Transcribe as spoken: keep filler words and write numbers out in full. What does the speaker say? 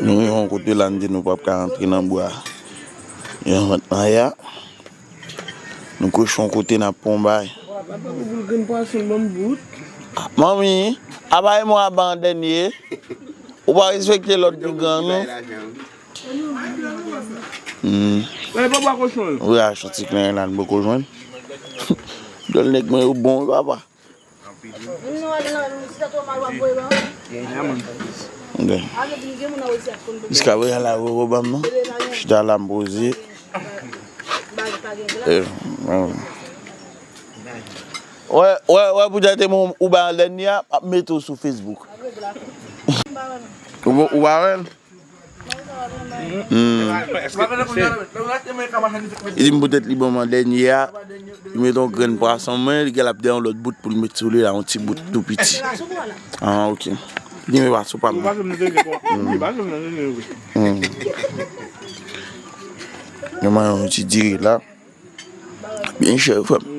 Nou rive yon kote la, n di nou p ap ka rantre nan bwa. Yon vant nan ya. Nou kouche yon kote, n ap pran yon bay. Papa pou boul grenn pwason, ban m bout. Manmi, apa e mwen ap ba an dènye? Ou pa respekte lòt pi gran, non? Hmm. Mwen pa bwa kochon yo. Ou achte yon ti klenyen la, n poko jwenn. Dòl nèg mwen yo bon, wi, papa. Ok. Jiska prezan la, Roro ban m non. Chita la, m poze. Eh, hmm. Wè, wè, wè, pou te mwen, ou ba an dènye a, ap mete w sou Facebook. Ou, ou pa wè l? Hmm. Li di m poutèt li ban m an dènye a, li mete yon grenn pwason, men li gen l ap de yon lòt bout pou l met sou li la, yon ti bout tou piti. Ah, ok. Li men pa sou pa m. Hmm. Yo manyen yon ti diri la. Byen chè, frè m.